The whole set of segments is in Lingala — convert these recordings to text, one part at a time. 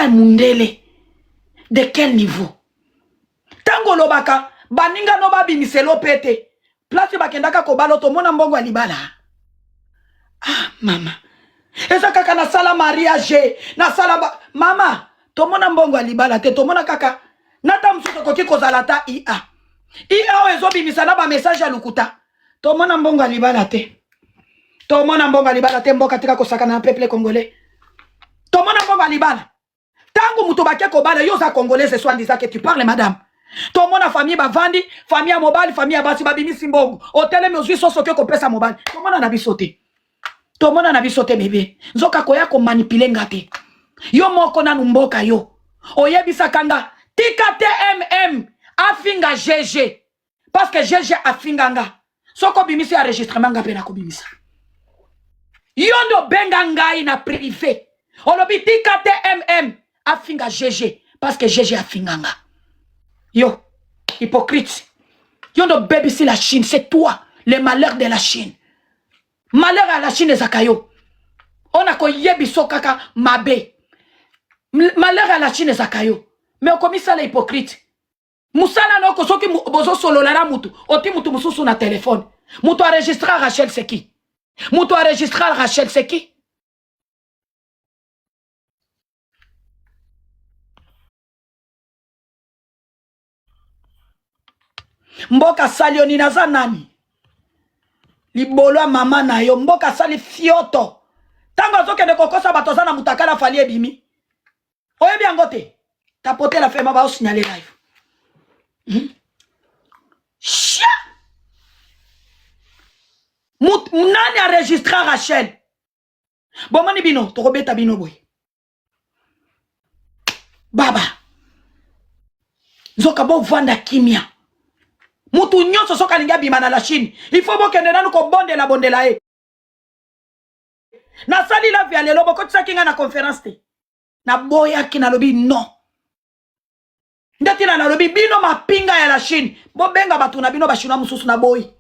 ya mundele de quel niveau? Ntango olobaka baninga no babimiselo mpe te place bakendaka kobala, tomona mbongo ya libala. Ah mama, eza kaka nasala mariage, nasala ba... mama, tomona mbongo ya libala te, tomona kaka nata mosusu ekoki kozala ata ia ia oyo ezobimisa na bamessage ya lokuta. Tomona mbongo ya libala te, tomona mbongo ya libala te. Mboka, tika kosakana na peuple congolais. Tomona mbongo ya libala ntango moto bake kobala. Yo oza congolaise, soi-disant que tu parles, madame. Tomona famille bavandi, famille ya mobali, famille ya basi, babimisi mbongo, otelemi, ozwi soso, oke kopesa mobali. Tomona na biso te, tomona na biso te. Bebe, nzoka koya komanipuler nga te. Yo moko nanu mboka, yo oyebisaka nga tika tmm afinga GG parce que GG afinga nga. Soki obimisi enregistrement, nga mpe nakobimisa. Yo nde obenga ngai na privé, olobi tika tmm afinga GG parce que GG afinga nga. Yo hypocrite, yo nde obebisi la Chine. C'est toi le malheur de la Chine. Malheur ya la Chine ezaka yo. Oyo nakoyebiso kaka mabe, malheur ya la Chine ezaka yo. Mais okomisala hypocrite. Mosala noko, soki bozosolola na mutu, oti mutu mosusu na telefone. Mutu enregistra Rachel, c'est qui? Mutu enregistra Rachel, c'est qui? Mboka asali yo nini? Aza nani? Libolo ya mama na yo. Mboka asali fioto ntango azokende kokosa bato, aza na mutakala. Fally ebimi, oyebi yango te. Tapotela fema, baosignale live. Chia nani enregistra Rachel? Bomoni bino, tokobeta bino boye. Baba nzoka bovanda kimia. Mutu nyonso soki alingi abima na la Chine, il faut bokende nanu kobondela bondela ye. Nasali live ya lelo, bokotisaki ngai na conférence te, naboyaki, nalobi non. Nde ntina nalobi bino mapinga ya la Chine, bobenga bato na bino bachinois mosusu. Naboyi,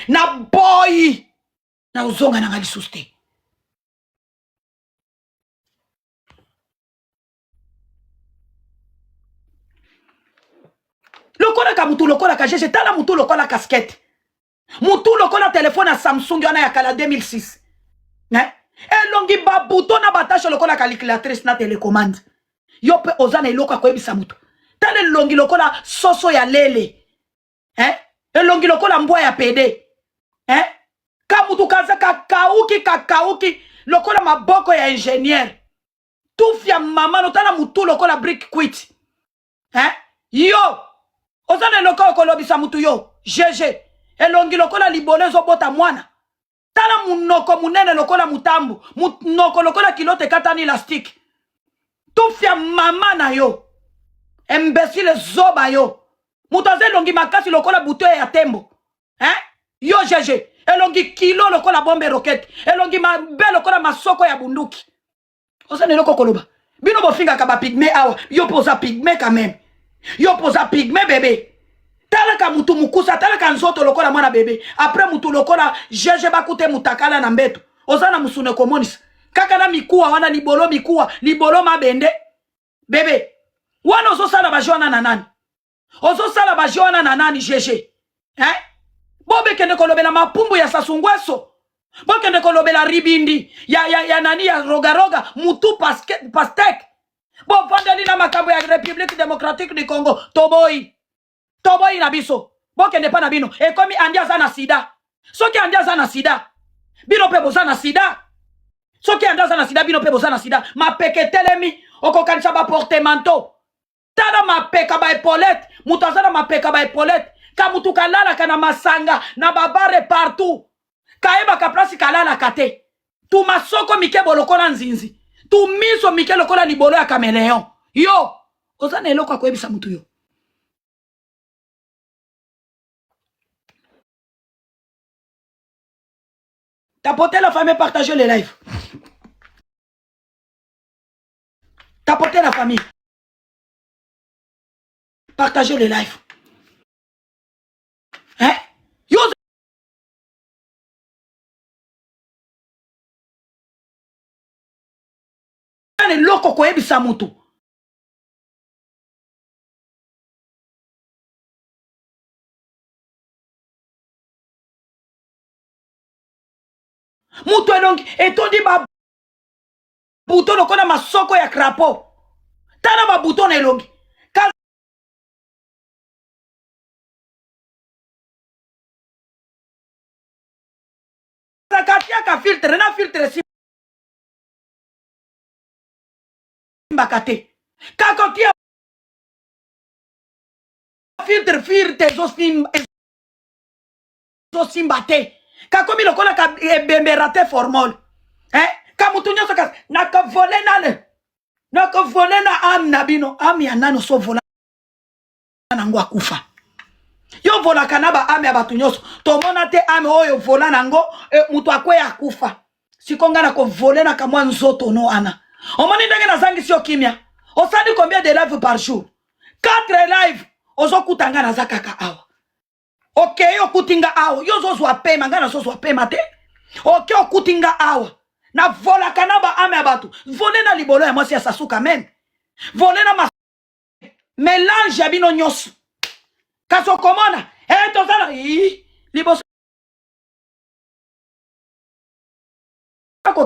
naboyi, nakozonga nanga lisusu te. Lokolaka mutu lokolaka GG, tala mutu lokola casquette, mutu lokola telefone ya Samsung wana ya kala 2006, eh? Elongi babuto na batashe lokola calculatrice na télécommande. Yo mpe oza na eloko ya koyebisa mutu? Tala elongi lokola soso ya lele, eh? Elongi lokola mbwa ya pede, eh? Ka mutu kaza kakauki kakauki lokola maboko ya ingénieur. Tufi ya mama no, tala mutu lokola brique cuite, eh? Yo oza na eloko oyo kolobisa mutu? Yo GG, elongi lokola libolo ezobota mwana. Tala munoko munene lokola mutambu, munoko lokola kilote ekatani élastique. Tufi ya mama na yo, imbécile, zoba. Yo moto aza elongi makasi lokola buto ya tembo, hein? Yo GG, elongi kilo lokola bombe roquette, elongi mabe lokola masoko ya bunduki. Oza na eloko koloba? Bino bofingaka bapygmées awa, yo mpo oza pygmée quand même. Yo mpo oza pygmée, bebe. Talaka mutu mokusa, talaka nzoto lokola mwana bebe. Après mutu lokola GG, bakute mutakala na mbeto, oza na musunu ekomonisa kaka na mikuwa wana, libolo mikuwa, libolo mabende. Bebe wana, ozosala bajeu wana na nani? Ozosala bajeu wana na nani, GG, hein? Bobekende kolobela mapumbu ya Sasungweso, bokende kolobela ribindi ya nani, ya rogaroga, mutu pastèque. Bovandeli na makambo ya République démocratique du Congo. Toboyi, toboyi na biso. Bokende mpa na bino. Ekomi Andi aza na sida. Soki Andi aza na sida, bino mpe boza na sida. Soki Andi aza na sida, bino mpe boza na sida. Mapeka etelemi, okokanisa baportemanteau. Tala mapeka baepolete, moto aza na mapeka baepolete. Ka mutu kalalaka na masanga na babare partout, kayebaka place kalalaka te. Tu masoko mike bo lokola nzinzi, tu miso mike lokola libolo ya caméléon. Yo oza na eloko ya koyebisa mutu? Yo tapotez la famille, partagez le live. Tapotez la famille, partagez le live, hein? Yo oza na eloko koyebisa mutu? Moto elongi etondi ba buto lokola masoko ya crapaud. Tala ba buto na elongi. Kazaka atiaka filtre na filtre simbaka te. Kaka otia filtre filtre ezosimba te. Kakomi lokola ka ebembe rate formol. Eh? Ka mutu nyonso kasi nakovole nane. Nakovole na ame na bino. Ame ya nani osovola nango akufa. Yo volaka na ba ame ya bato nyonso. Tomona te ame oyo vola nango e, mutu akweya akufa. Siko nga nakovole na kamwa nzoto no ana. Omoni ndenge nazangisi yo kimia. Osali combien de live par jour? 4 live ozokuta nga naza kaka awa. Okei okuti nga awa, yo ozozwa pema, nga nazozwa pema te. Oke okuti nga awa, navolaka na ba ame ya bato. Vole na libolo ya mwasi ya Sasuka meme. Vole na melange ya bino nyonso. Kasi okomona, eh tozala liboso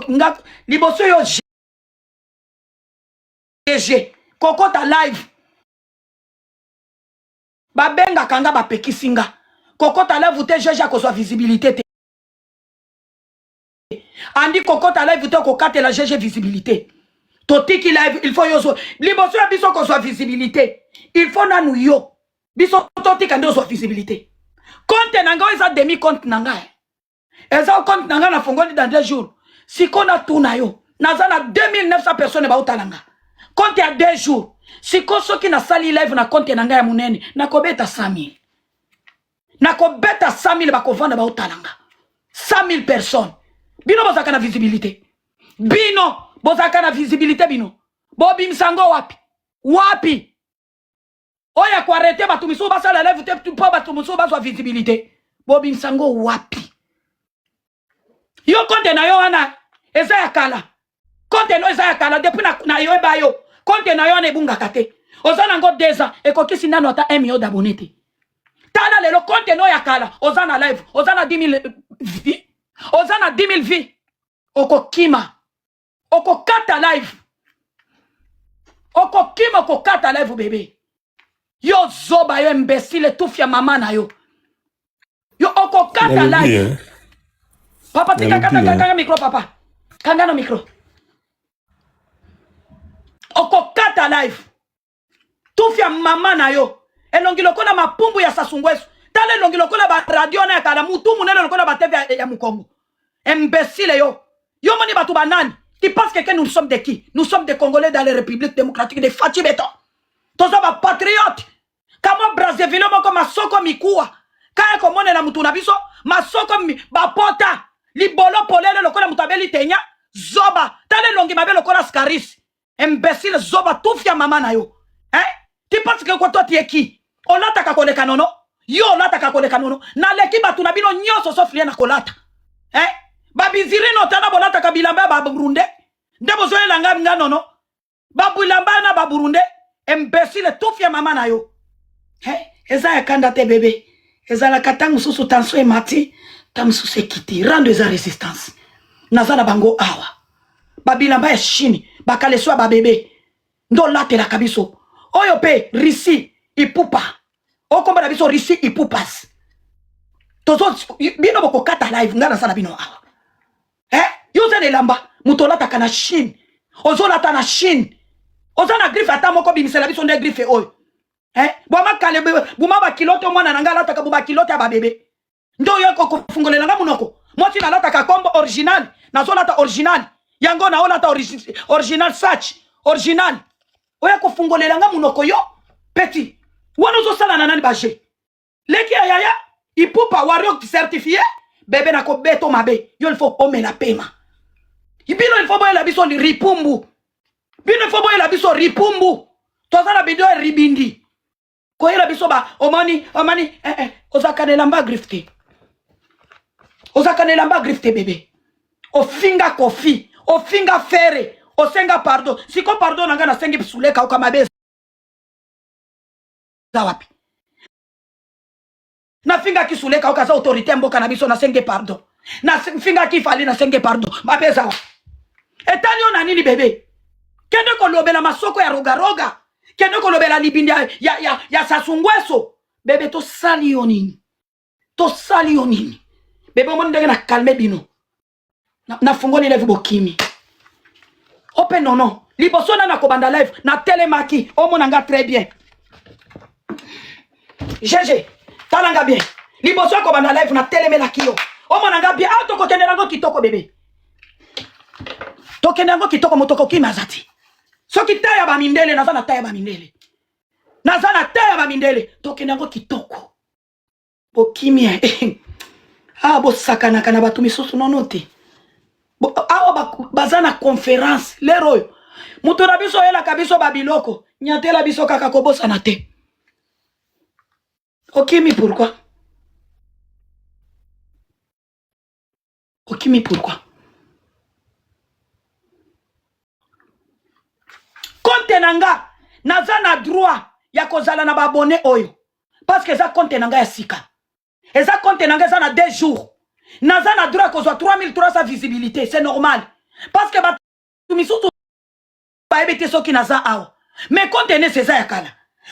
nga liboso yo GG kokota live babengaka nga bapekisi nga kokota live te. GG akozwa visibilité te. Andi kokota live te, okokatela GG visibilité. Totiki live, il faut yo zwa liboso ya biso kozwa visibilité, il faut nanu yo biso totika nde ozwa visibilité. Compte na ngai eza demi compte na ngai, eza compte na ngai nafongoli dans 2 jours. Sikoyo natuna yo, naza na 2900 personnes baotala nga compte ya 2 jours. Sikoyo soki nasali live na compte na ngai ya monene, nakobeta 100 000, nakobeta 100 000, bakovanda baotala nga 100 000 personnes. Bino bozalaka na visibilité, bino bozalaka na visibilité, bino bobimisa yango wapi? Wapi oyo akoarrete bato misusu basala live te mpo bato mosusu bazwa visibilité? Bobimisa yango wapi? Yo compte na yo wana eza ya kala, compte no eza ya kala depuis na yoyeba yo. Compte na yo wana ebungaka te, oza nango 2 ans, ekokisi nano ata 1 million d'abonné te. Tala lelo compte no ya kala, oza na live, oza na 10 000 vie, oza na 10 000 vie. Okokima, okokata live, okokima, okokata live bebe. Yo zoba, yo imbécile, tufi ya mama na yo, yo okokata live. Papa tika, kata, kanga micro papa, kanga na micro. Okokata live, tufi ya mama na yo. Elongi lokola mapumbu ya Sasungweso. Tala elongi lokola baradio na ya kala, mutu munene lokola bateve ya mokongo. Imbécile yo. Yo moni bato banani? Tu penses que nous sommes de qui? Nous sommes des Congolais dans les Républiques démocratiques de Fatshi Béton. Toza ba patriotes. Kamwa Brazzaville moko masoko mikuwa. Kaya komonela mutu na biso masoko bapota libolo polele lokola mutu abeli tenya. Zoba, tala elongi mabe lokola scaris. Imbécile, zoba, tufi ya mama na yo. Hein? Tu penses que quoi, toi tu es qui? Olataka koleka nono? Yo olataka koleka nono? Naleki bato na bino nyonso sauf lie na kolata. Hein? Babizirino tala, bolataka bilamba ya baburunde nde bozoyela nga nga nono babilamba na baburunde. Imbécile, tufi ya mama na yo. Hein? Eza ya kanda te bebe, ezalaka ntango mosusu tension emati, ntango mosusu ekiti. Rando eza résistance. Naza na bango awa, babilamba ya Chine, bakaleso ya babebe nde olatelaka biso. Oyo mpe Risi Ipupa, okomba na biso Risi Ipupas. Tozo bino bokokata live, ngai naza na bino awa. Eh? Yo oza na elamba moto olataka na Chine, ozolata na Chine, oza na griffe ata moko? Bimisela biso nde griffe oyo. Eh? Bwama kale buma bakilote mwana na ngai alataka, bo bakilote ya babebe nde oyo kofungolela nga monoko. Mwasi nalataka kombo original, nazolata original yango, naolata original sach original. Oya kofungolela nga monoko yo petit wana, ozosala na nani baje leki ya yaya Ipupa wario certifié bebe? Nakobeto mabe yo. Il faut omela pema. Bino il faut boyela biso ripumbu, bino il faut boyela biso ripumbu. Toza na bido ya ribindi koyela biso ba omoni omoni. Eh, eh, ozalaka na elamba griffe te, ozalaka na elamba griffe te bebe. Ofinga Kofi, ofinga Fere, osenga pardon. Siko pardon na ngai nasengi suleka oka mabe eza wapi? Nafingaki Suleka oka, aza autorité ya mboka na biso, nasengi pardon. Nafingaki Fally, nasenge pardon. Mabe eza wapi? Etali yo na nini bebe? Kende kolobela masoko ya rogaroga, kende kolobela libindi ya, ya, ya, ya sasungweso. Bebe, tosali yo nini? Tosali yo nini bebe? Omoni ndenge na calme bino, nafungoli live, bokimi. Ope nono liboso na nakobanda live, natelemaki, omona nga très bien. GG, tala nga bien. Liboso ya kobanda live, natelemelaki yo, omona nga bien. Awa tokokende nango kitoko bebe, tokende yango kitoko. Moto kokima aza te. Soki ta ya bamindele, naza na ta ya bamindele, naza na ta ya bamindele. Tokende yango kitoko. Bokimi awa, bosakanaka na bato misusu nono te. Awa baza na conférence lero oyo. Moto na biso oyelaka biso babiloko, nyatela biso kaka, kobosana te. Okimi pourquoi? Okimi pourquoi? Compte na nga, naza na droit ya kozala na baabonnés oyo, parce que eza compte na nga ya sika. Eza compte na nga, eza na 2 jours. Naza na droit ya kozwa 3300 visibilité, c'est normal, parce que bato misusu bayebi te soki naza awa. Mais compte nesi eza ya kala,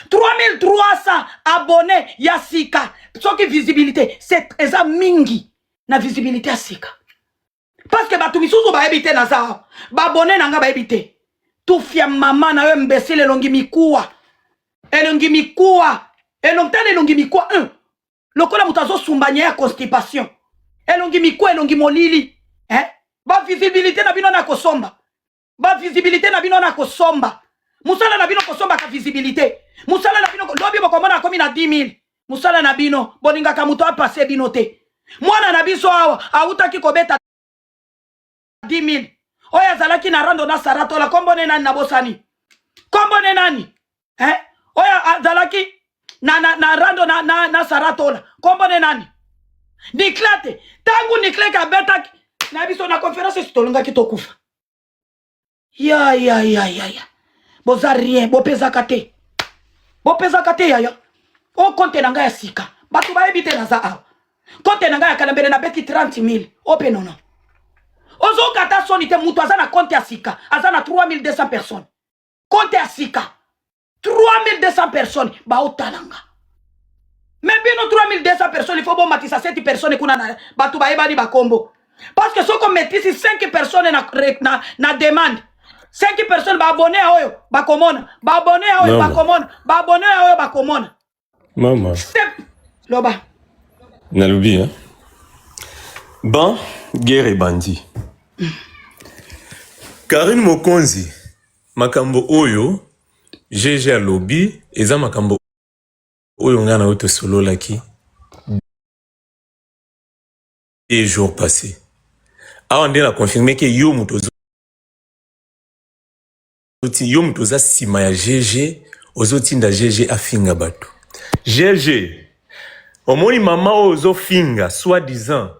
3300 abonnés ya sika, soki visibilité eza mingi na visibilité ya sika, parce que bato misusu bayebi te naza awa. Baabonnés na nga bayebi te. Tufia mama na yo, imbécile. Elongi mikuwa, elongi mikuwa, elongi, tala elongi mikuwa 1 lokola moto azosumbanya ya constipation. Elongi mikuwa, elongi molili, eh? Bavisibilité na bino na kosomba, bavisibilité na bino na kosomba. Mosala na bino kosombaka visibilité. Mosala na bino, lobi bokomona akomi na 10 000. Mosala na bino, bolingaka moto apase bino te. Mwana na biso awa awutaki kobeta 10 000. Oyo azalaki na rando na Saratola, kombo ne nani? Nabosani kombo ne nani, eh? Oyo azalaki na rando na Saratola, kombo ne nani? Niklate. Ntango Nikleke abetaki na biso na conférence, esi tolingaki tokufa. Ya ya ya ya ya, boza rien, bopezaka te, bopezaka te yaya. O compte na ngai ya sika, bato bayebi te naza awa. Compte na ngai ya kala, mbele nabeti 30 000. O mpe nono, ozoka ata soni te. Moto aza na compte ya sika, aza na 3200 personnes. Compte ya sika, 3200 personnes baotalanga. Mais bino 3200 personnes, il faut bomatisa 7 personnes kuna na bato bayebani bakombo, parce que soki ometisi 5 personnes na demande, 5 personnes, baabonnés ya oyo bakomona, baabonnés ya oyo Mama. bakomona, baabonnés ya oyo bakomona. Mama. Step loba. Nalobi, hein? Ban guerre ebandi. Karine Mokonzi, makambo oyo GG alobi eza makambo oyo ngai na yo tosololaki 2 jours passés. Awa nde na confirme ke yo moto yo moto oza nsima ya GG, ozotinda GG afinga bato. GG, omoni mama oyo ozofinga, soi-disant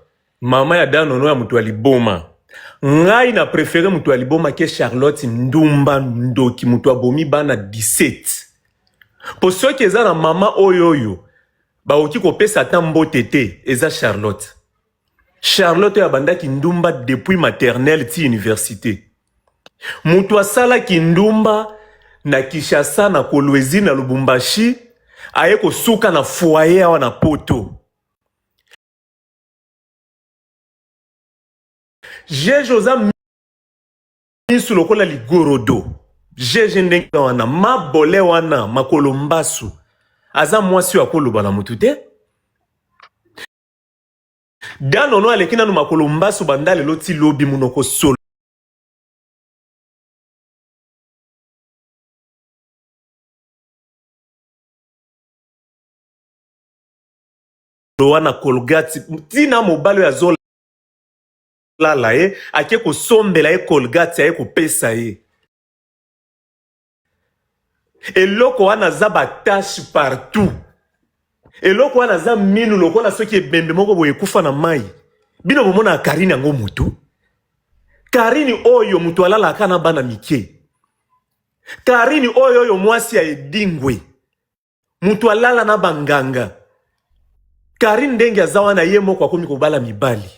mama ya Danono, ya moto ya liboma. Ngai na préféré moto ya liboma ke Charlotte ndumba, ndoki, moto abomi bana 17. Po soki eza na mama oyo bakoki kopesa ata mbote te, eza Charlotte. Charlotte oyo abandaki ndumba depuis maternelle ti université. Moto asalaki ndumba na Kinshasa, na Kolwezi, na Lubumbashi, aye kosuka na foyer awa na Poto. GG, oza misu lokola ligorodo. GG, ndenge wana mabole wana, makolo mbasu, aza mwasi oyo akoloba na motu te. Danono aleki nanu makolo mbasu banda lelo ti lobi, monoko solo wana Colgate. Ntina mobali oyo azolala ye, ake kosombela ye Colgate, aye kopesa ye eloko wana, aza bataches partout. Eloko wana aza minu lokola soki ebembe moko boye ekufa na mai. Bino bomonaka Karine yango mutu? Karine oyo moto alalaka na bana mike. Karine oyo mwasi ya edingwe, moto alala na banganga. Karine ndenge aza wana, ye moko akomi kobala mibali.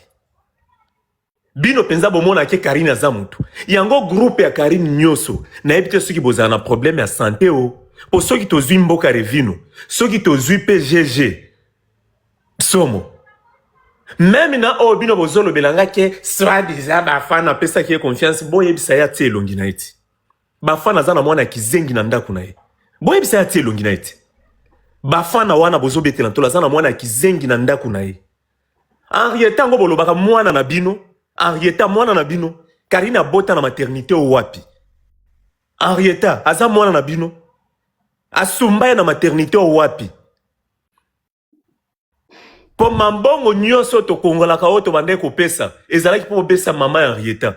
Bino penza bomona ke Karine aza mutu. Yango groupe ya Karine nyoso nayebi te soki bozala na problème ya sante o. Po soki tozui mboka Revino, soki tozui pe GG somo. Meme na oyo bino bozolobela nga ke soit disant bafana apesaki ye confiance, boyebisa ye atie elongi na ye ti. Bafana aza na mwana ya kizengi na ndako na ye. Boyebisa ye atie elongi na ye ti. Bafana wana bozobetela ntolo aza na mwana ya kizengi na ndako na ye. Henrietta yango bolobaka mwana na bino Henrietta mwana na bino Karine abota na maternité oyo wapi Henrietta aza mwana na bino asumba ye na maternité oyo wapi mpo mambongo nyonso tokongolaka oyo tobandaki kopesa ezalaki mpo bopesa mama ya Henrietta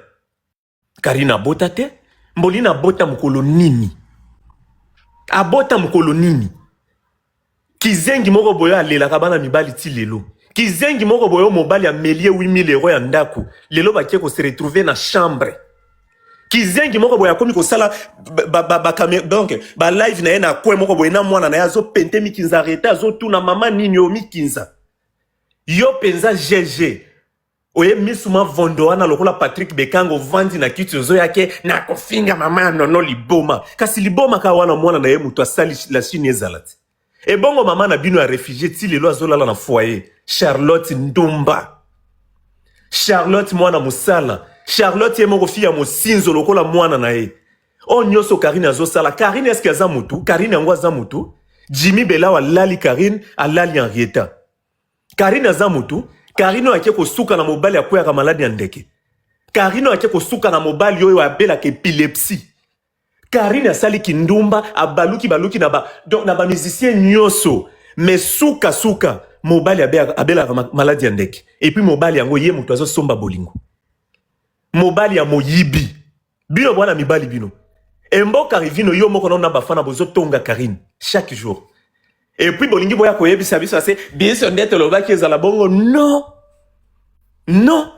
Karine abota te Mbolina abota mokolo nini abota mokolo nini kizengi moko boyo alelaka bana mibali ti lelo kizengi moko boyo mobali amelie 8000 euro ya ndako lelo bakie ko se retrouver na chambre kizengi moko boye akomi kosala ba, ba, ba, ba, donc ba live na ye na coin moko boye na mwana na ye azopente mikinza arete azotuna mama nini oyo mikinza yo mpenza gg Oye misu mavondo wana lokola Patrick Bekanga ovandi na kiti ozoya ke nakofinga mama ya nono liboma kasi liboma kaka wana mwana na ye moto asali la Chine ezala te ebongo mama na bino ya refugie ti lelo azolala na foyer Charlotte Ndumba Charlotte mwana mosala Charlotte ye moko fi ya mosinzo lokola mwana na ye oyo nyonso Karine azosala Karine eske aza mutu Karine yango aza mutu Jimmy Belaw alali Karine alali Henrietta Karine aza mutu, Karine oyo ake kosuka na mobali akweyaka maladi ya ndeke. Karine oyo ake kosuka na mobali oyo abelaka epilepsie. Karine asali kindumba, abaluki baluki na ba donc na ba musiciens nyonso, mais suka suka mobali abelaka maladi ya ndeke. Et puis mobali yango ye mutu azosomba bolingo. Mobali ya moyibi. Bino bwana mibali bino. Emboka Rivino yo moko na bafana bozo tonga Karine chaque jour. Et puis bolingi boya koyebisa biso ase biso nde tolobaki ezala bongo non. Non.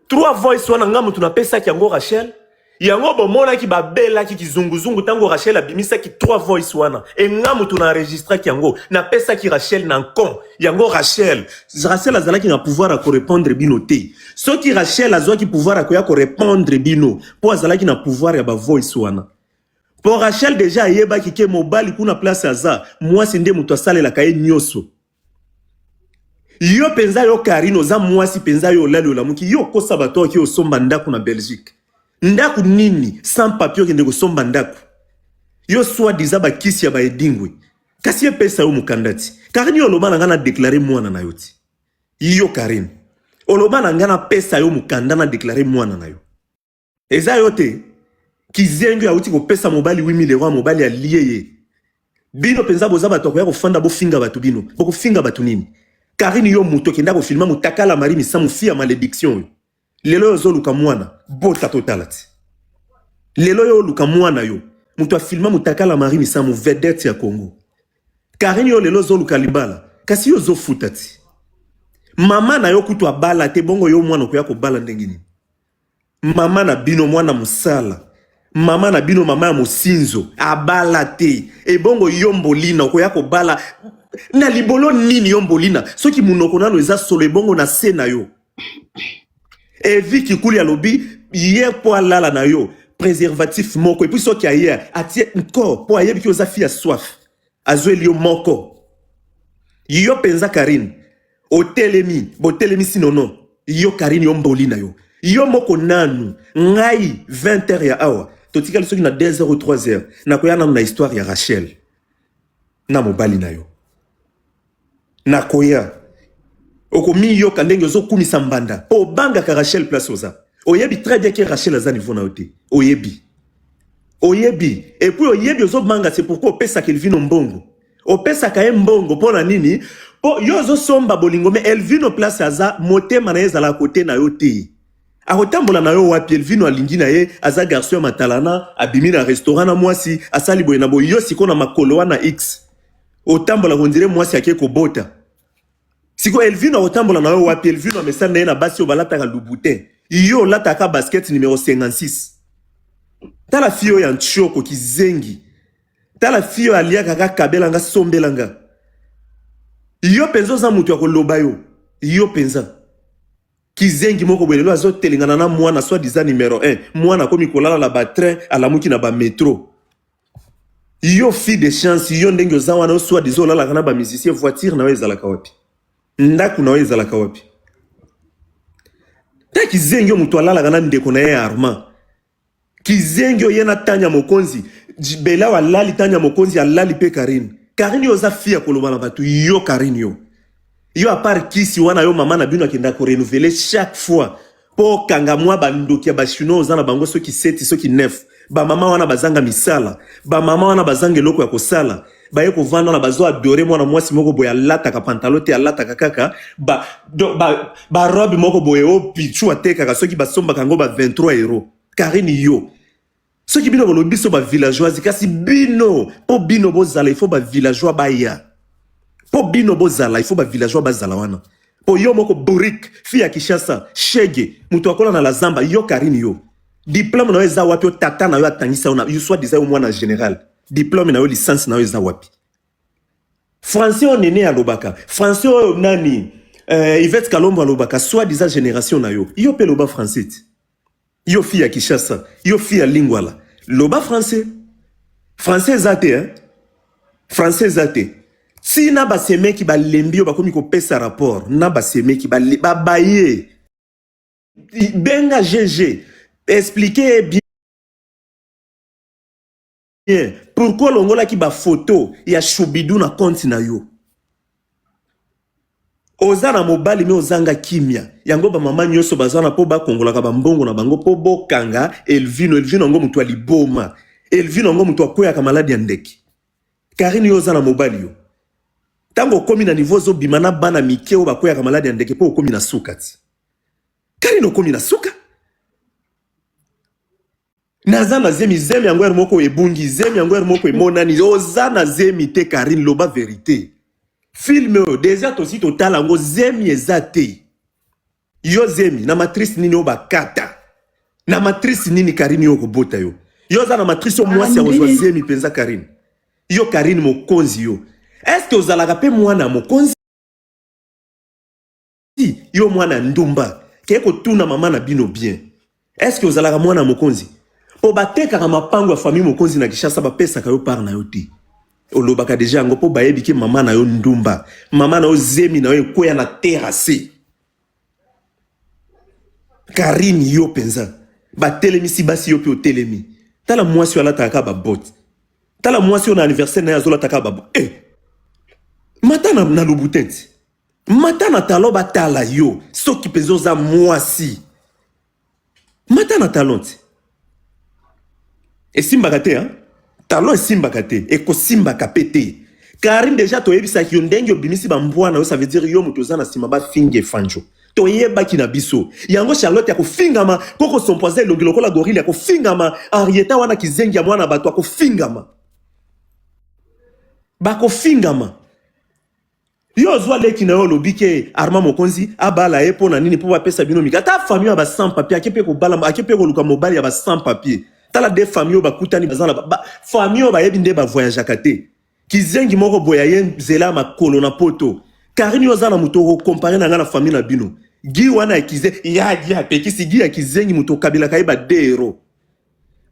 Trois voice wana nga mutu napesaki yango Rachel. Yango bomonaki babelaki kizunguzungu ntango Rachel abimisaki trois voice wana. E nga mutu na enregistraki yango napesaki Rachel na nkon. Yango Rachel, Rachel azalaki na pouvoir ya korepondre bino te. Soki Rachel azwaki pouvoir ya koya korepondre bino mpo azalaki na pouvoir ya ba voice wana. Mpo Rachel deja ayebaki ke mobali kuna place aza, mwasi nde moto asalelaka ye nyoso. Yo penza yo Karine oza mwasi penza yo olali olamuki yo okosa bato oki osomba ndako na Belgique. Ndako nini sans papier okende kosomba ndako? Yo soit disant bakisi ya ba edingwe. Kasi epesa yo mokanda ti. Karine yo oloba na nga na declarer mwana na yo ti. Yo Karine oloba na nga na pesa yo mokanda na declarer mwana na yo. Eza yo te. Kizengi awuti kopesa mobali 8000 euros mobali alie ye. Bino penza boza bato ya koya kofanda bofinga bato bino. Bokofinga bato nini? Karine yo moto okenda kofilma mutakala Marie Misamu fille ya malediction oyo. Lelo oyo ozoluka mwana bota totala ti. Lelo oyo oluka mwana yo moto afilma mutakala Marie Misamu vedette ya Congo. Karine yo lelo ozoluka libala kasi yo ozofuta ti. Mama na yo kutu abala te bongo yo mwana okoya kobala ndenge nini? Mama na bino mwana musala mama na bino mama ya mosinzo abala te ebongo yo mbolina okoya kobala na libolo nini yo mbolina soki munoko nano eza solo ebongo na se na yo evi kikuli alobi ye mpo alala na yo préservatif moko epuis soki aye atie nko mpo ayebi ki oza fi ya soif azweli yo moko yo mpenza karine otelemi botelemisi nono yo karine yo mboli na yo yo moko nanu ngai 20 heures ya awa totikali soki na 2 heures ou 3 heures nakoya nanu na histoire ya rachel na mobali na yo nakoya okomiyoka ndenge ozokumisa mbanda mpo obangaka rachel place oza oyebi très bien ke rachel aza niveau na yo te oyebi oyebi epuis oyebi ozobanga c'est pourquoi opesaka elvino mbongo opesaka ye mbongo mpo na nini mpo yo ozosomba bolingo me elvino place aza motema na ye ezalaka kote na yo te akotambola na yo wapi elvino alingi na ye aza garçon ya matalana abimi na restaurant na mwasi asali boye na boye yo sikoyo na makolo wana x otambola kondire mwasi ake kobota sikoyo elvino akotambola na yo wapi elvino amesani na ye na basi oyo balataka louboutin yo olataka basket numero 56 tala fille oyo ya ntioko kizengi tala fille oyo aliaka kaka kabela nga sombela nga yo mpenza oza moto ya koloba yo yo mpenza. Kizengi moko boye lelo azotelengana na mwana soit disant numero 1. Mwana akomi kolala na ba train, alamuki na ba metro. Yo fille de chance, yo ndenge oza wana soit disant olalaka na ba musicien, voiture na yo ezalaka wapi? Ndako na yo ezalaka wapi? Ta kizengi yo moto alalaka na ndeko na ye Armand. Kizengi oye na Tanya Mokonzi, Belaw alali Tanya Mokonzi alali pe Karine. Karine yo oza fille ya koloba na bato yo Karine yo. Yo à part kisi wana yo mama na bino akenda ko renouveler chaque fois po okanga mwa bandoki ya ba chinois oza na bango soki 7 soki 9 ba mama wana bazanga misala ba mama wana bazanga eloko ya kosala baye kovanda na bazo adore mwana mwasi moko boye alataka pantalon te alataka kaka ba, do, ba, ba robe moko boye o pichu atekaka soki basombaka yango ba 23 euro Karine yo soki bino bolobi biso ba villageoise kasi bino mpo bino bozala il faut ba villageois baya mpo bino bozala il faut ba villageois bazala wana mpo yo moko bourrique fille ya Kinshasa shege moto akola na la zamba yo Karine yo diplome na yo eza wapi? Yo tata na yo atangisa yo na yo soit disant yo mwana général diplome na yo licence na yo eza wapi? Français oyo nene alobaka français oyo nani Yvette Kalombo alobaka soit disant génération na yo yo mpe loba français ti yo fille ya Kinshasa yo fille ya Lingwala loba français français eza te hein? Français eza te ntina basemeki balembi yo bakomi kopesa rapport na basemeki babaye benga GG expliquer bien pourquoi olongolaki bafoto ya Shubidu na compte na yo. Oza na mobali me ozanga kimia yango bamama nyonso baza na mpo bakongolaka bambongo na bango mpo bokanga Elvino. Elvino yango moto ya liboma, Elvino yango moto akweyaka maladi ya ndeke. Karine yo oza na mobali yo ntango okomi na niveau ozobima na bana mike oyo bakweyaka maladi ya ndeke mpo okomi na suka ti Karine okomi na suka. Naza na zemi, zemi yango heure moko ebungi, zemi yango heure moko emonani. Oza na zemi te Karine, loba verite. Film oyo deja tosi totala yango, zemi eza te. Yo zemi na matrice nini oyo bakata? Na matrice nini Karine yo okobota yo? Yo oza na matrice oyo mwasi akozwa zemi mpenza Karine. Yo Karine mokonzi yo. Est-ce que ozalaka pe mwana mokonzi? Yo mwana ndumba ke kotuna mama na bino bien. Est-ce que ozalaka mwana mokonzi? Po batekaka mapango ya famille mokonzi na Kinshasa bapesaka yo part na yo te. Olobaka deja yango po bayebi ke mama na yo ndumba, mama na yo zemi na yo ekweya na terrasse. Karine yo penza batelemisi basi yo pe otelemi. Tala mwasi oyo alataka kaka ba bottes. Tala mwasi oyo na anniversaire na ye azolata kaka ba eh mata na, na Louboutin ti. Mata na talon batala yo soki mpenza oza mwasi. Mata na talon ti. Esimbaka te hein? Talon esimbaka te, ekosimbaka pe te. Karine deja toyebisaki yo ndenge obimisi ba mbwa na yo, ça veut dire yo moto oza na sima bafinga Efanjo. Toyebaki na biso. Yango Charlotte ya kofingama, koko sompo aza elongi lokola gorille ya kofingama, Henrietta wana kizengi ya mwana bato akofingama. Bakofingama. Yo ozwa leki na yo olobi ke Armand Mokonzi abala ye mpo na nini? Mpo bapesa bino mika. Ata famille ya ba sans papier ake mpe kobala, ake mpe koluka mobali ya ba sans papier. Tala de famille oyo bakutani baza na ba, famille oyo bayebi nde ba voyageaka te. Kizengi moko boye aye nzela ya makolo na poto. Karine yo oza na moto oko comparer na nga na famille na bino. Guy wana ya kizengi ya Guy apekisi Guy ya kizengi moto okabelaka ye ba 2 euros.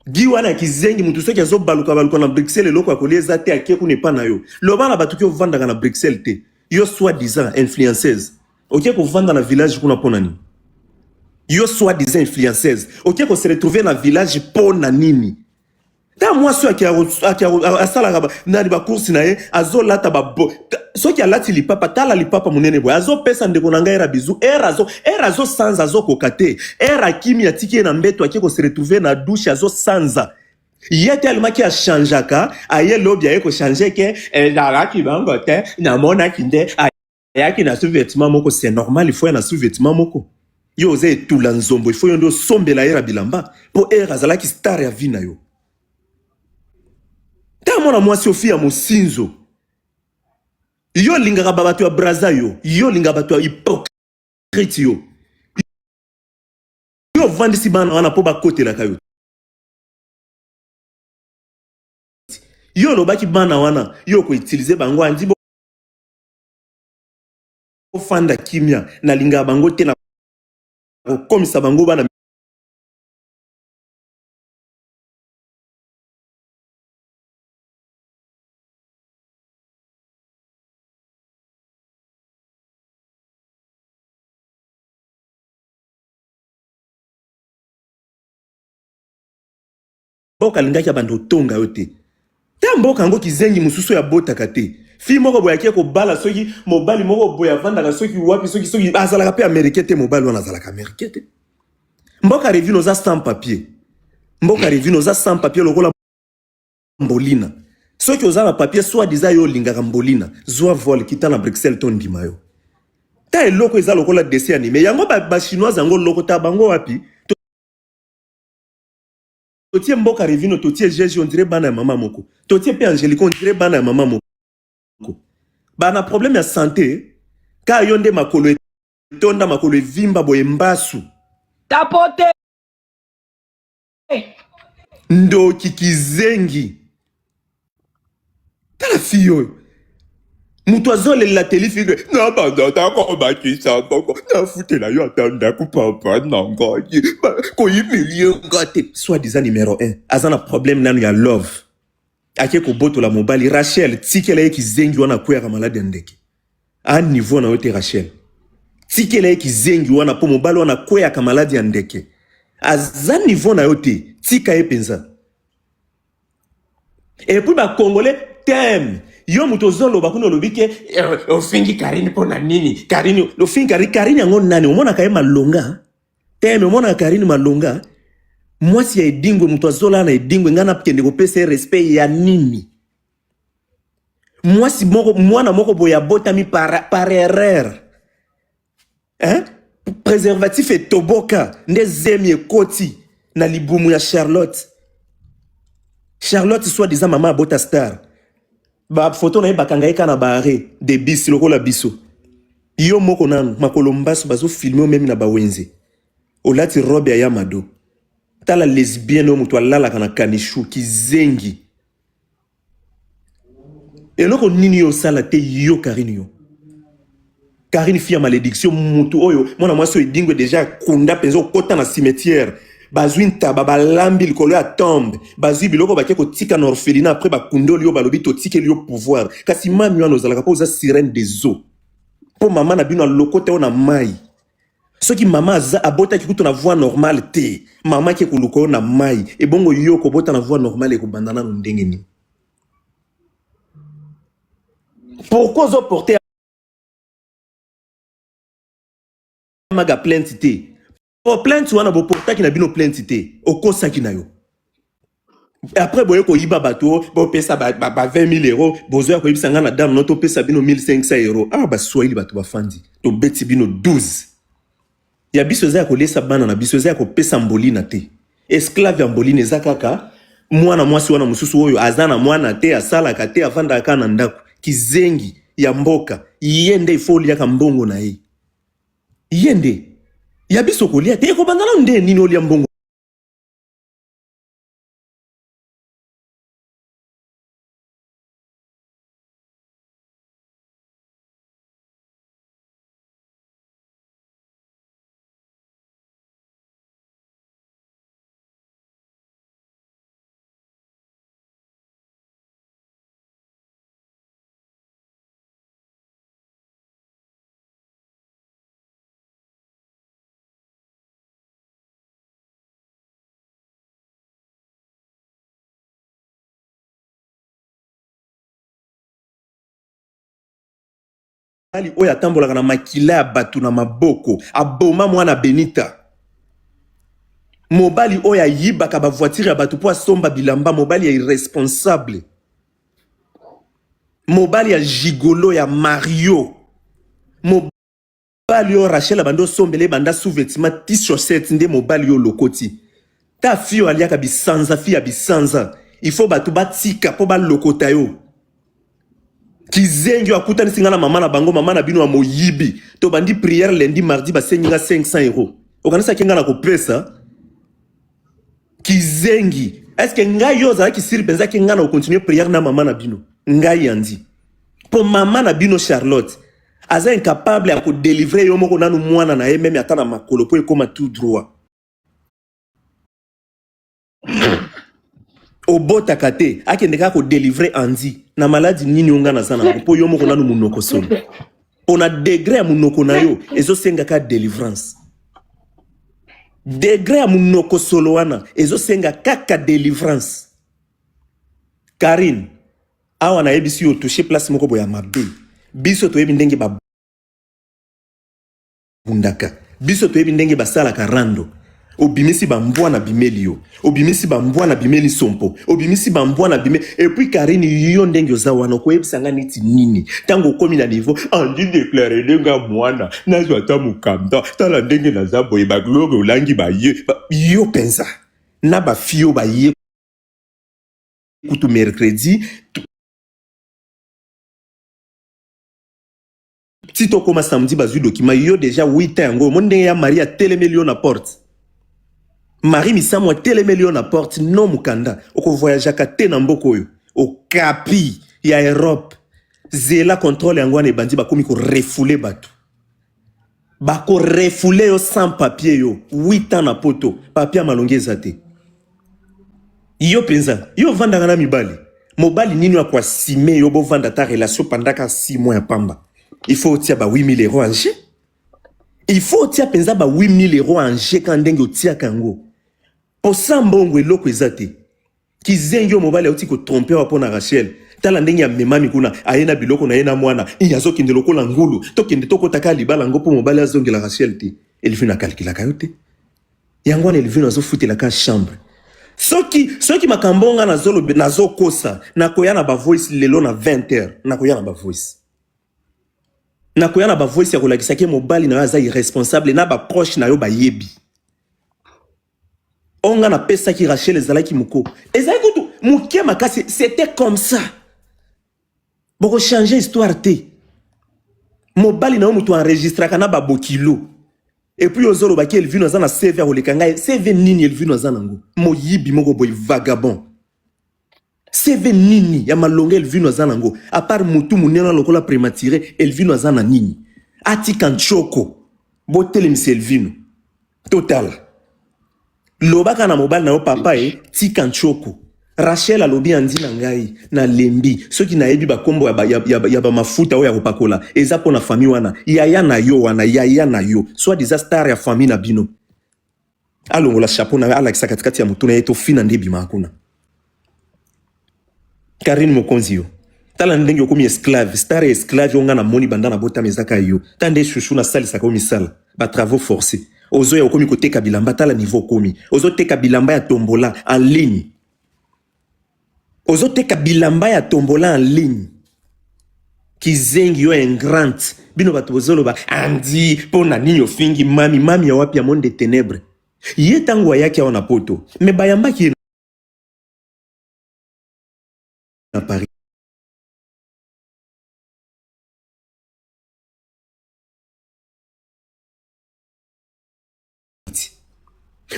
Guy wana ya kizengi mutu soki azo baluka baluka na Bruxelles eloko ya kolia eza te ake kuna epa na yo. Loba na batu ke ovandaka na Bruxelles te. Yo soit disant influenceuse. Oke kovanda na village kuna pona nini? Yo soit disant influenceuse. Oke ko se retrouver na village pona nini? Ta mwasi oyo ake asalaka nani ba course na ye azolata ba soki alati lipapa tala lipapa munene boye azopesa ndeko na ngai era bizu era azo era azosanza azokoka te era akimi atiki ye na mbeto ake ko se retrouver na douche azosanza ye telemaki achangeaka aye lobi aye kochange ke ezalaki bango te namonaki nde ayaki na sous-vêtement moko c'est normal il faut ya na sous-vêtement moko yo oza etula nzombo il faut yo nde osombela era bilamba mpo era azalaki star ya vie na yo ta mwana mwasi ofi ya mosinzo yo olingaka ba bato ya braza yo yo olingaka bato ya hypocrite yo yo ovandisi bana wana mpo bakotelaka yo yo olobaki bana wana yo okoutilize bango andi bofanda kimia nalingaka bango te na. Kokomisa bango bana mboka alingaki abanda otonga yo te ta mboka yango kizengi mosusu oyo abotaka te fille moko boye ake kobala soki mobali moko boye avandaka soki wapi soki soki azalaka mpe americain te mobali wana azalaka americain te mboka revine oza sans papier mboka revine oza sans papier lokola mbolina soki oza na papier soit disant yo olingaka mbolina zwa vol kita na bruxelles to ndima yo ta eloko eza lokola dessin anime yango bachinoise ba yango lokota bango wapi totie mboka revino totie jeje on dirait bana ya mama moko totie mpe angelique on dirait bana ya mama moko bana problème ya sante ka yo nde makolo etonda makolo evimba boye mbasu tapote ndoki kizengi tala fille oyo moto azolela telifike nabanda takobakisa mbongo nafutela yo ata ndako papa na ngai koyimilie nga te soit disant numero 1 aza na problème nanu ya love ake kobotola mobali rachel tikela ye kizengi wana akweyaka maladi ya ndeke a niveau na yo te rachel tikela ye kizengi wana mpo mobali wana akweyaka maladi ya ndeke aza niveau na yo te tika ye mpenza Et puis ba congolais t'aime. Yo moto ozoloba kuna olobi ke eh, ofingi Karine mpo na nini? Karine ofingi Karine, Karine yango nani? Omonaka ye malonga? Teme omonaka Karine malonga? Mwasi ya Edingwe moto azolala na Edingwe ngai nakende kopesa ye respect ya nini? Mwasi moko mwana moko boye abotami par, par erreur. Hein? Préservatif etoboka nde zemi ekoti na libumu ya Charlotte. Charlotte soit disant mama abota star. Ba photo na ye bakanga ye kaka na ba arrêt de bus lokola biso. Yo moko nanu makolo mbasu bazo filmer yo meme na ba wenze. Olati robe ya Yamado. Tala lesbienne oyo moto alalaka na kanichou kizengi. Eloko nini yo osala te yo Karine yo. Karine fille ya malédiction mutu oyo mwana mwasi oyo edingwe deja akunda mpenza okota na cimetière bazwi ntaba balambi likolo ya tombe bazwi biloko bake kotika na orphelinat après bakundoli yo balobi totikeli yo pouvoir kasi mami wana ozalaka mpo oza sirène des eaux mpo mama na bino alokota yo na mai soki mama aza abotaki kutu na voie normale te mama ake koluka yo na mai ebongo yo kobota na voie normale ekobanda nanu ndenge nini pourquoi ozo porter maga plainte te po plainte wana boportaki na bino plainte te okosaki na yo après boye koyiba bato bopesa ba, ba, ba 20 000 euros bozoya koyebisa ngai na dame no topesa bino 1500 euros awa ah, baswahili bato bafandi tobeti bino 12 ya biso eza ya kolesa bana na biso eza ya kopesa mbolina te esclave ya mbolina eza kaka mwana mwasi wana mosusu oyo aza na mwana te asalaka te afandaka kaka na ndako kizengi ya mboka ye nde ifo oliaka mbongo na ye ye nde ya biso kolia te ekobanda nano nde nini olia mbongo Mobali oyo atambolaka na makila ya bato na maboko aboma mwana Benita. Mobali oyo ayibaka ba voiture ya bato mpo asomba bilamba, mobali ya irresponsable. Mobali ya gigolo ya Mario. Mobali oyo Rachel abandi osombela ye banda sous-vêtement ti chaussette nde mobali oyo olokoti. Ta fille oyo aliaka bisanza, fille ya bisanza. Il faut bato batika mpo balokota yo. Kizengi oyo akutanisi nga na mama na bango, mama na bino ya moyibi. Tobandi prière lundi, mardi basengi nga 500 euros. Okanisaki nga na kopesa? Kizengi. Est-ce que ngai yo ozalaki siri mpenza ke ngai na kocontinue prière na mama na bino? Ngai Andy. Mpo mama na bino Charlotte. Aza incapable ya ko delivrer yo moko nanu mwana na ye meme ata na makolo po ekoma tout droit. Obotaka te, akende kaka ko delivrer Andy na maladi nini yo nga naza nango po yo moko nanu munoko solo. Pona degre ya munoko na yo ezo senga kaka delivrance. Degre ya munoko solo wana ezo senga kaka delivrance. Carine, awa nayebisi yo touche place moko boye ya mabe. Biso toyebi ndenge ba bundaka. Biso toyebi ndenge basalaka rando. Obimisi ba mbwa na bimeli yo. Obimisi ba mbwa na bimeli sompo. Obimisi ba mbwa na bime. Et puis Carine yo ndenge oza wana okoyebisa nga neti nini? Tango okomi na niveau andi declare nde nga mwana nazwa ata mokanda tala ndenge naza boye ba gloire olangi baye ba, yo penza na ba fille oyo baye kutu mercredi ti tokoma samedi bazwi document yo deja 8 ans yango omoni ndenge ya marie atelemeli yo na porte marie misamu atelemeli yo na porte no mokanda okovoyageaka te na mboka oyo okapi ya europe zela controle yango wana ebandi bakomi korefoule bato bakorefoule yo sans papier yo 8 ans na poto papier ya malongi eza te Yo penza, yo ovandaka na mibali? Mobali nini oyo akoasime yo bovanda ata relation pendant ka 6 mois ya pamba? Il faut otia ba 8000 euros en jeu. Il faut otia penza ba 8000 euros en jeu ka ndenge otiaka yango. Posa mbongo eloko eza te. Kizengi oyo mobali auti ko tromper awa pona Rachel. Tala ndenge amemami kuna, aye na biloko na ye na mwana, i azokende lokola ngulu. Tokende tokota ka libala yango po mobali azongela Rachel te. Elvine akalkilaka yo te. Yango wana Elvino azofutela ka chambre. Soki soki makambo nga nazolobe nazokosa nakoya na ba voice lelo na 20 heures nakoya na ba voice. Nakoya na ba voice ya kolakisa ke mobali na yo aza irresponsable na ba proche na yo bayebi. Oyo nga napesaki Rachel ezalaki moko. Ezalaki kutu moke makasi, c'était comme ça. Boko changer histoire te. Mobali na yo mutu enregistraka na ba bokilo. Et puis ozoloba ki Elvino aza na CV ya koleka ngai. CV nini Elvino aza nango? Moyibi moko boye vagabond. CV nini ya malonga Elvino aza nango? À part mutu munene lokola prématuré, Elvino aza na nini? Atika nchoko. Botelemisa Elvino. Totala. Lobaka na mobali na yo papa e tika nchoko. Rachel alobi andi na ngai na lembi soki nayebi ba kombo ya ba, ya, ya, ya ba mafuta oyo ya kopakola eza pona famille wana yaya na yo wana yaya na yo soit disant star ya famille na bino alongola chapeau na yo alakisa katikati ya motu na ye tofina nde ebimaka kuna Karine Mokonzi yo tala ndenge okomi esclave star ya esclave oyo nga namoni banda nabotama eza kaka yo ta nde chouchou nasalisaka yo misala ba travaux forcés ozoya okomi koteka bilamba tala niveau okomi ozoteka bilamba ya tombola en ligne ozoteka bilamba ya tombola en ligne kizengi yo ingrante bino bato bozoloba andi mpo na nini ofingi mami mami ya wapi ya monde de ténèbres ye ntango ayaki awa na poto me bayambaki ye na Paris.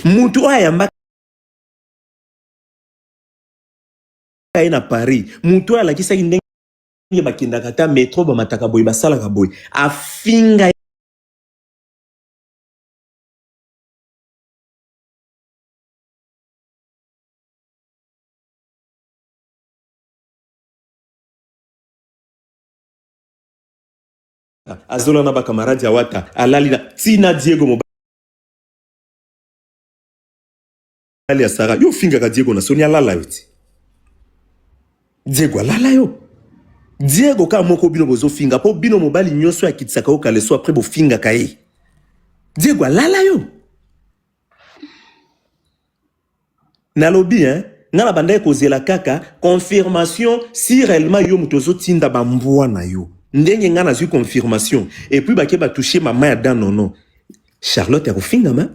Mutu oyo ayambaka ye na Paris, mutu oyo alakisaki ndenge bakendaka ata metro bamataka boye basalaka boye, afinga azola na ba camarades ya wata alali na tina Diego mobali ya Sarah yo ofingaka Diego na soni alala yo ti Diego alala yo Diego kaka moko bino bozofinga po bino mobali nyonso akitisaka yo kaleso après bofingaka ye Diego alala yo Nalobi hein, nga na bandaki kozela kaka confirmation si réellement yo moto ozotinda ba mbwa na yo. Ndenge nga nazwi confirmation et puis bake ba toucher mama ya Dan nono. Charlotte ya kofingama?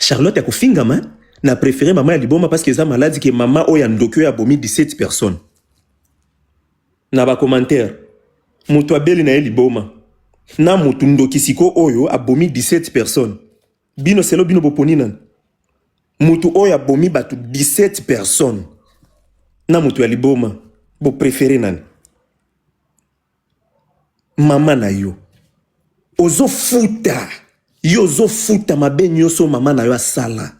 Charlotte ya kofingama? Na préféré mama ya liboma parce que eza malade que mama oyo ya ndoki oyo abomi 17 personnes. Na ba commentaire moto abeli na ye liboma na moto ndoki siko oyo abomi 17 personnes. Bino selo bino boponi nani? Mutu oyo abomi batu 17 personnes na mutu ya liboma bo prefere nani? Mama na yo ozofuta yo ozofuta mabe nyonso mama na yo asala.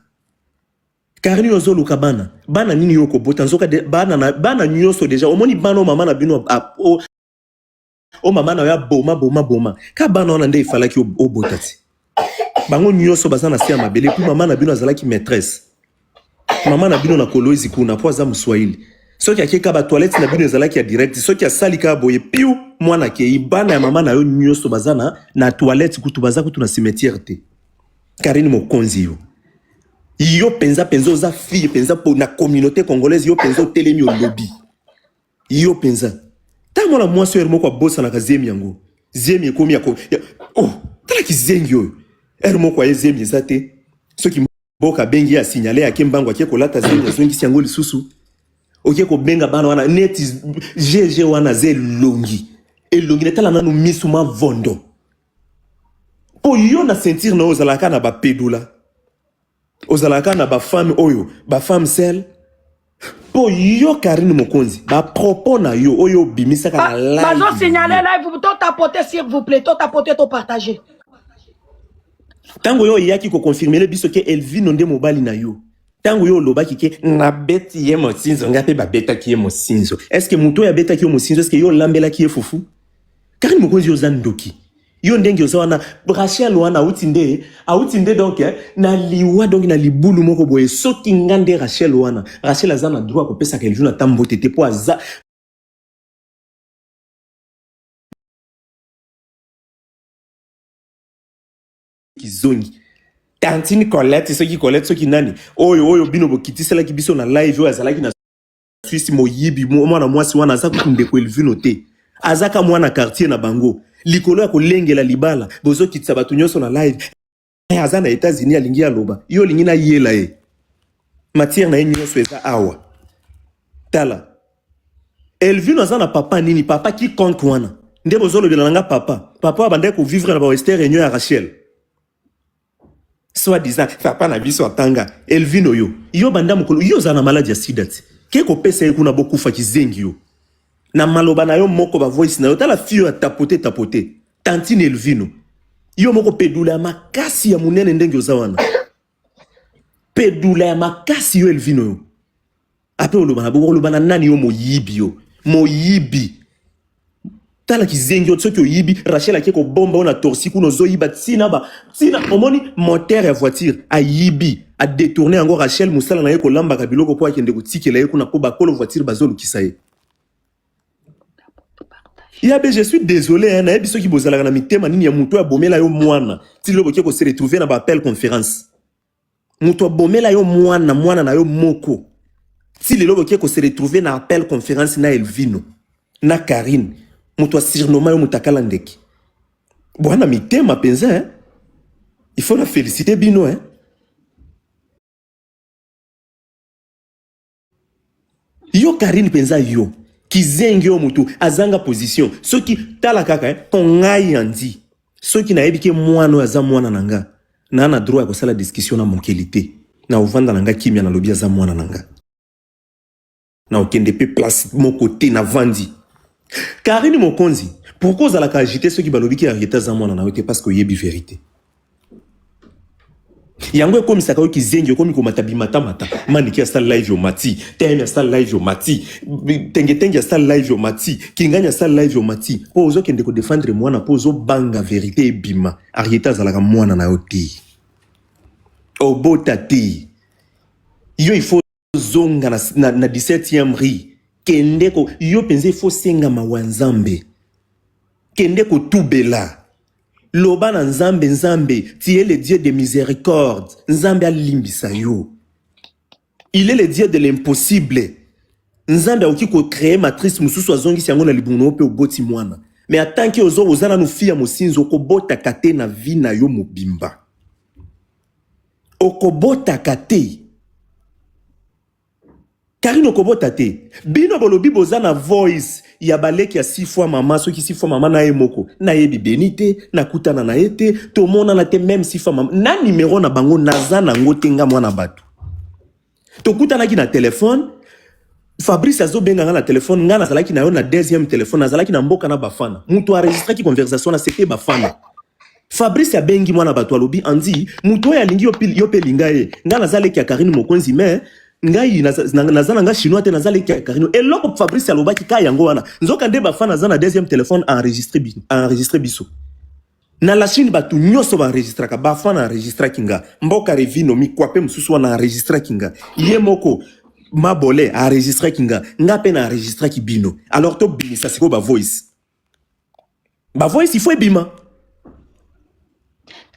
Karine yo ozoluka bana bana nini yo okobota nzoka de, bana na bana nyonso deja omoni bana oyo mama na bino a, o, o mama na yo aboma boma boma ka bana wana nde efalaki obota ti bango nyonso baza na se ya mabele puis mama na bino azalaki maîtresse mama na bino na kolwezi kuna po aza moswahili soki ake ka batoilette na bino ezalaki ya direct soki asali kaka boye piu mwana akei bana ya mama na yo nyonso baza na, na toilette kutu baza kutu na cimetière te Karine Mokonzi yo yo penza penza oza fille penza po na communauté congolaise yo penza otelemi olobi yo penza ta mwana mwasi oyo moko abosanaka zemi yango zemi ekomi ya, ya oh tala kizengi oyo ere moko aye zemi eza te soki mboka abengi ye asignale ake mbangu ake kolata zemi azongisi yango lisusu oke kobenga bana wana neti gg wana aza elongi elongi natala nanu misu mavondo Po yo na ceinture na yo ozalaka na ba pedula, ozalaka na ba femme oyo ba femme seule. Po yo Carine Mokonzi ba propos na yo oyo obimisaka na live. Bazo signaler live to tapoter s'il vous plaît, to tapoter to partager. Tango yo oyaki ko confirmer biso ke Elvino nde mobali na yo. Tango yo olobaki ke nabeti ye mosinzo nga pe babetaki ye mosinzo. Est-ce que moto oyo abetaki yo mosinzo est-ce que yo olambelaki ye fufu? Karine Mokonzi yo oza ndoki. Yo ndenge oza wana Rachel wana auti nde auti nde donc eh, na liwa donc na libulu moko boye soki nga nde Rachel wana Rachel aza na droit kopesaka Elvino ata mbote te po aza kizongi tantine Colette soki Colette soki nani oyo oyo bino bokitiselaki biso na live oyo azalaki na Suisse moyibi mwana mwasi wana aza kutu ndeko Elvino te aza ka mwana quartier na bango likolo ya kolengela libala bozokitisa bato nyonso na live eh, aza na Etats-Unis alingi aloba yo olingi nayela ye matière na ye nyonso eza awa tala Elvino aza na papa nini papa quiconque wana nde bozolobela na nga papa papa abandaki kovivre na ba Western Union ya Rachel soit disant papa na biso atanga Elvino yo yo banda mokolo yo ozala na maladi ya sida ti ke kopesa ye kuna bokufa kizengi yo na maloba na yo moko ba voice na yo tala fille oyo atapote tapote tantine Elvino yo moko pedula ya makasi ya monene ndenge oza wana pedula ya makasi yo Elvino yo ape oloba na bongo oloba na nani yo moyibi yo moyibi tala kizengi yo soki oyibi Rachel ake kobomba yo na torsi kuna ozoyiba tina ba tina omoni moteur ya voiture ayibi adetourne yango Rachel mosala na ye kolambaka biloko mpo akende kotikela ye kuna mpo bakolo voiture bazolukisa ye yabe je suis désolé hein, nayebi soki bozalaka na mitema nini ya moto oyo abomela yo mwana ti lelo boke kose retrouver na baappel conférence moto abomela yo mwana mwana na yo moko ti lelo boke ko se retrouver na appel conférence na Elvino na Karine moto asurnoma yo mutakala ndeke bwana mitema mpenza hein? Il faut na féliciter bino hein? Yo Carine penza yo kizengi oyo mutu azanga position soki tala kaka eh, ko ngai andi soki nayebi ke mwana oyo aza mwana na nga naa na droit ya kosala discussion na mokeli te na ovanda na nga kimia nalobi aza mwana na nga na okende pe place moko te na vandi Karine Mokonzi pourquoi ozalaka agite soki balobi ke Henrietta aza mwana na yo te parce que oyebi verite yango ekomisaka yo kizengi okomi komata bimatamata maniki asala live omati tm asala live omati tengetenge asala live omati kingani asala live omati mpo ozokende kodefendre mwana mpo ozobanga verite ebima arieta azalaka mwana na yo te obota te yo il faut zonga na, na, na 17e rue kende ko yo mpenza ifo senga mawa nzambe kende kotubela loba na nzambe nzambe tu es le dieu de miséricorde nzambe alimbisa yo il est le dieu de l'impossible nzambe akoki kocree matrice mosusu azongisi yango na libumu na yo mpe oboti mwana mais atanke ozo oza nanu fi ya mosinzo okobotaka te na vie na yo mobimba okobotaka te Karine okobota te bino bolobi boza na voice ya baleki ya six fois mama soki six fois mama na ye moko nayebi beni te nakutana na ye te tomonana te meme six fois mama na numero na bango naza nango te nga mwana bato tokutanaki na telefone. Fabrice azobenga nga na telefone, nga nazalaki na yo na deuxième telefone, nazalaki na mboka na Bafana. Mutu aregistraki conversation na c'était Bafana. Fabrice abengi mwana bato alobi andi mutu oyo alingi yo mpe linga ye. Nga naza leki ya Karine Mokonzi mais ngai naza na nga chinois te, naza leki ya Karine. Eloko Fabrice alobaki ka yango wana. Nzoka nde Bafana aza na deuxième telefone enregistré biso. Na la Chine bato nyonso ba enregistraka, Bafana enregistraki nga, mboka Revino mikwape mosusu wana enregistraki nga, ye moko Mabole enregistraki nga, nga mpe na enregistraki bino. Alors tobimisa sikoyo ba voice, ba voice il faut ebima.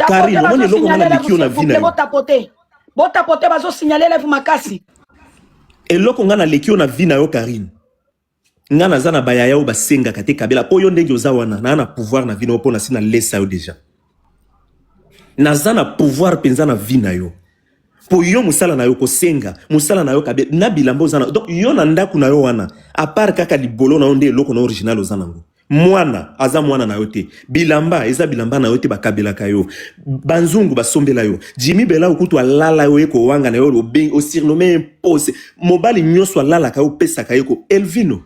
Karine, omoni eloko nga naleki yo na vie na yo. Botapote, botapote, bazosignale live makasi. Eloko nga naleki yo na vie na yo Karine, nga naza na bayaya oyo basengaka te kabela mpo yo ndenge oza wana naa na pouvoir na vie na yo mpo nasi nalesa yo deja, naza na pouvoir mpenza na vie na yo mpo yo mosala na yo kosenga mosala na yo kabela na bilamba oza na donc yo na ndako na yo wana apart kaka libolo na yo nde eloko na original oza nango. Mwana aza mwana na yo te, bilamba eza bilamba na yo te, bakabelaka yo, banzungu basombela yo. Jimmy Belau kutu alala yo ye kowanga na yo, obengi osurnome impose mobali nyonso alalaka yo opesaka ye ko Elvino.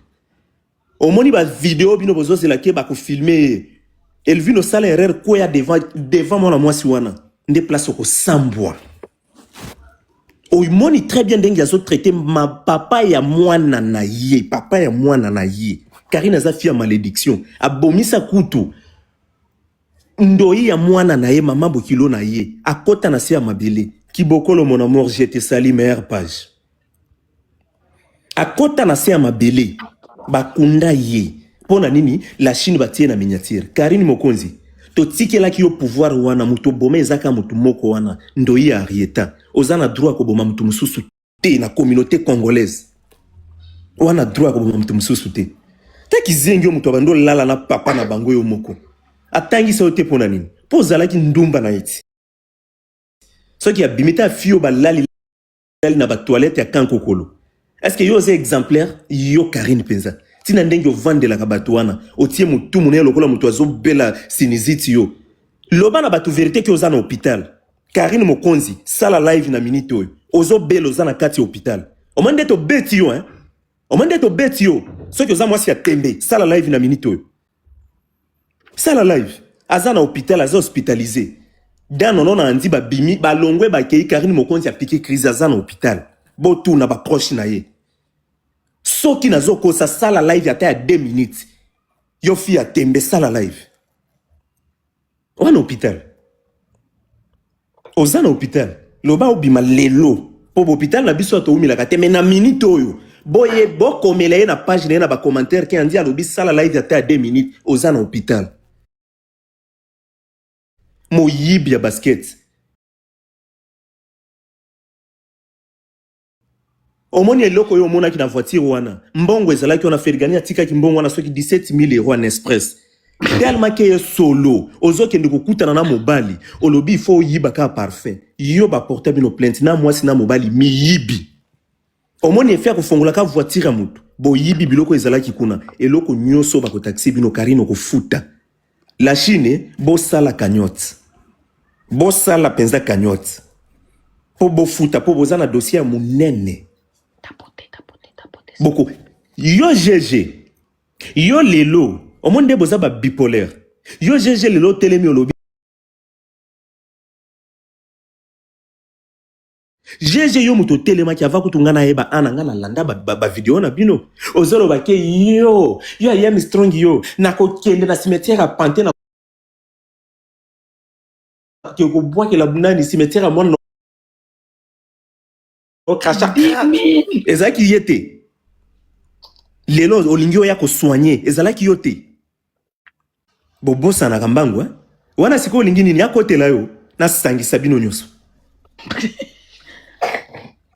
Omoni ba video bino bozozela ke bakofilme ye. Elvino sala erreur kweya devant devant mwana mwasi wana nde place okosambwa. Omoni très bien ndenge azo traiter ma papa ya mwana na ye, papa ya mwana na ye. Karine aza fille ya malédiction, abomisa kutu ndoi ya mwana na ye, mama bokilo na ye, akota na se ya mabele. Kibokolo mon amour, je te salue meilleure page. Akota na se ya mabele, bakunda ye. Mpo na nini la Chine batie na miniature? Karine Mokonzi, totikelaki yo pouvoir wana, moto oboma eza kaka motu moko wana, ndoi ya Arieta. Oza na droit ya koboma motu mosusu te na communauté congolaise. Wana droit ya koboma motu mosusu te. Te kizengi yo moto abandi olala na papa na bango yo moko. Atangisa yo te mpo na nini? Mpo ozalaki ndumba na ye ti. Soki abimi te afi yo balali na ba toilette ya kankokolo. Est-ce que yo oza exemplaire yo Karine penza? Tina ndenge ovandelaka bato wana, otie mutu munene lokola moto azobela sinusite yo. Loba na bato verite ke oza na hôpital. Karine Mokonzi, sala live na minute oyo. Ozobela oza na kati ya hôpital. Omoni nde tobeti yo hein. Omoni nde tobeti yo. Soki oza mwasi ya tembe, sala live na minute oyo. Sala live. Aza na hôpital, aza hospitalisé. Dan nono na andi babimi, balongwe bakei Karine Mokonzi apiki crise aza na hôpital. Botuna ba proche na ye. Soki nazokosa sala live ata ya 2 minutes. Yo fille ya tembe sala live. Wana hôpital. Oza na hôpital. Loba obima lelo. Po hôpital na biso atoumelaka te mais na minute oyo boye bokomela ye na page na ye na ba commentaire ke andi alobi sala live ata ya 2 minutes oza na hôpital. Moyibi ya basket. Omoni eloko oyo omonaki na voiture wana, mbongo ezalaki wana, Fergani atikaki mbongo wana soki 17000 euros en express. Tellement ke ye solo, ozokende kokutana na mobali, olobi il faut oyiba kaka parfum. Yo ba porter bino plainte na mwasi na mobali miyibi. Omoni effet ya kofongola ka voiture ya moto, boyibi biloko ezalaki kuna, eloko nyoso bakotaxe bino Karine okofuta. La Chine bosala cagnotte. Bosala penza cagnotte. Po bofuta po boza na dossier ya munene. Tapote, tapote, tapote. Boko yo GG yo lelo omoni nde boza ba bipolaire. Yo GG lelo otelemi olobi GG yo moto otelemaki ava kutu nga nayeba ana nga nalanda ba, ba, ba video na bino ozoloba ke yo yo ayem strong yo nakokende na cimetière ya pante na kobwakela nani cimetière ya mwana crachat ezalaki ye te lelo olingi oya kosoigne ezalaki yo te Bobosanaka mbangu hein? Wana sikoyo olingi nini akotela yo nasangisa bino nyonso.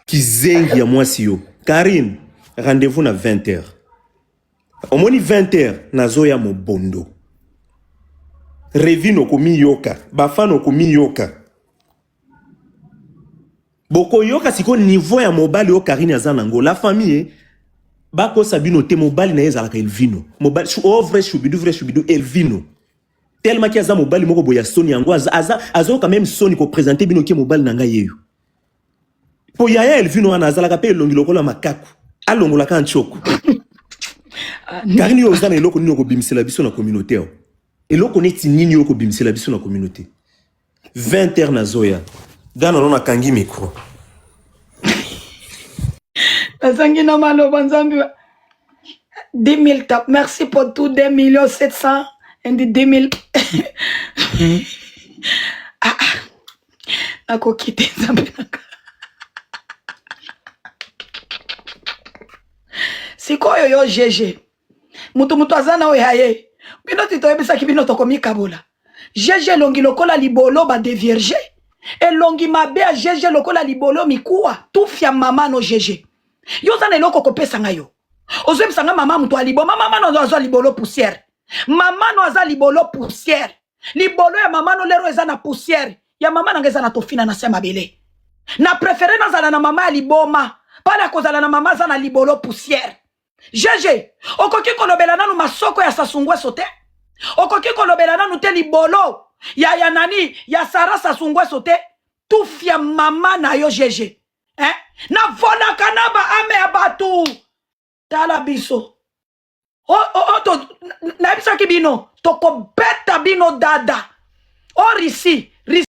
Kizengi ya mwasi yo. Karine, rendez-vous na 20h. Omoni 20h nazoya mobondo. Revino okomiyoka, Bafana okomiyoka. Bokoyoka sikoyo niveau ya mobali oyo Karine aza nango. La famille bakosa bino te mobali na ye ezalaka Elvino. Mobali oh vrai choubidu vrai choubidu Elvino. Tellement ki aza mobali moko boya soni yango aza aza azoyoka même soni ko présenter bino ke mobali na ngai yeyo. Po yaya Elvino wana azalaka pe elongi lokola makaku. Alongolaka nchoko. Ah, Karine yo oza na eloko nini okobimisela biso na communauté awa? Eloko neti nini oyo okobimisela biso na communauté? 20 heures nazoya. Dana no nakangi micro. Nazangi na maloba nzambe. 10 000 tap. Merci pour tout 2 millions 700 and 10 000. Ah, ah. Nakoki te nzambe nanga. Sikoyo yo GG. Mutu mutu aza na oyo ya ye. Bino ti toyebisaki bino tokomikabola. GG elongi lokola libolo ba devierge. Elongi mabe ya GG lokola libolo mikuwa. Tufia mama no GG. Yo oza na eloko kopesa nga yo. Ozoyebisa nga mama mutu aliboma mama no azwa libolo poussière. Mama no aza libolo poussière. Libolo ya mama no lero eza na poussière. Ya mama nanga eza na tofina na se mabele. Na prefere nazala na mama ya liboma. Pala kozala na mama aza na libolo poussière. GG, okoki kolobela nanu masoko ya Sassou Nguesso te? Okoki kolobela nanu te libolo ya ya nani ya Sarah Sassou Nguesso te? Tufia mama na yo GG. Eh? Na volaka na ba ame ya batu. Tala biso. O, o, o, to, nayebisaki bino tokobeta bino dada. O Russie, Russie.